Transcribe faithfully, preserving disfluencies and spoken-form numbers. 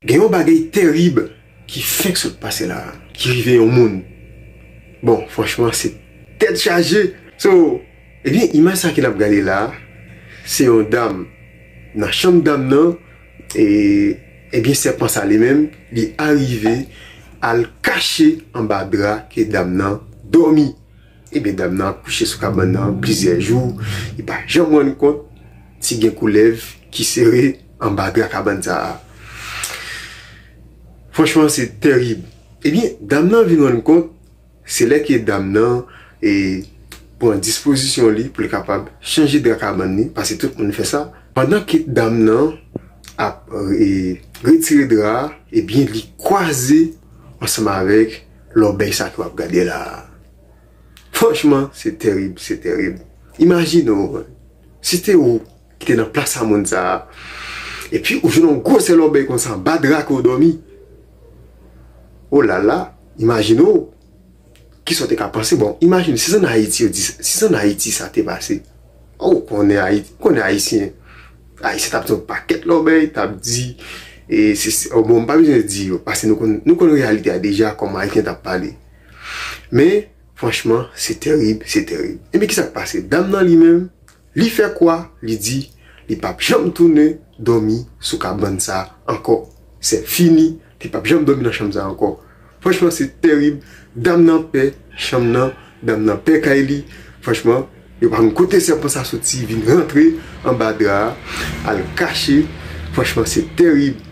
Gen yon bagay terib ki fenk sot pase la, ki rive yon moun. Bon, franchman, se tèt chaje. So, ebyen, imaj sa ke n ap gade la, se yon dam. Nan chanm dam nan, e, ebyen, sèpan sa li menm, li arive al kache anba dra ke dam nan dòmi. Ebyen, dam nan ap kouche sou kabann nan plizyè jou, li pa janm rann kont si gen koulèv ki sere anba dra kabann sa a. Franchman, se terib. Ebyen, dam nan vin rann kont, se lè ke dam nan, e, pran dispozisyon li pou li kapab chanje dra kabann li, paske tout moun fè sa. Pandan ke dam nan ap, e, retire dra a, ebyen, li kwaze ansanm avèk lòbèy sa ke w ap gade la a. Franchman, se terib, se terib. Imajine w, si te ou ki te nan plas a moun sa a, epi ou jwenn yon gwosè lòbèy konsa anba dra ke w dòmi. O la la, imajine w, kisa w te ka panse? Bon, imajine, si se ann Ayiti, yo di, si se ann Ayiti sa te pase. Ou konnen Ayiti, ou konnen Ayisyen. Ayisyen t ap di yon pakèt lòbèy, t ap di, e, se, se, o, bon, m pa bezwen di yo, paske nou konn, nou konn reyalite a deja, kòman Ayisyen t ap pale. Men, franchman, se terib, se terib. Ebyen, kisa k pase? Dam nan li menm, li fè kwa, li di, li p ap janm tounen dòmi sou kabann sa a ankò. Se fini, li p ap janm dòmi nan chanm sa a ankò. Franchman, se terib. Dam nan pè chanm nan, dam nan pè kay li. Franchman, yo pa konn kote sèpan sa soti, vin rantre anba dra a, al kache. Franchman, se terib.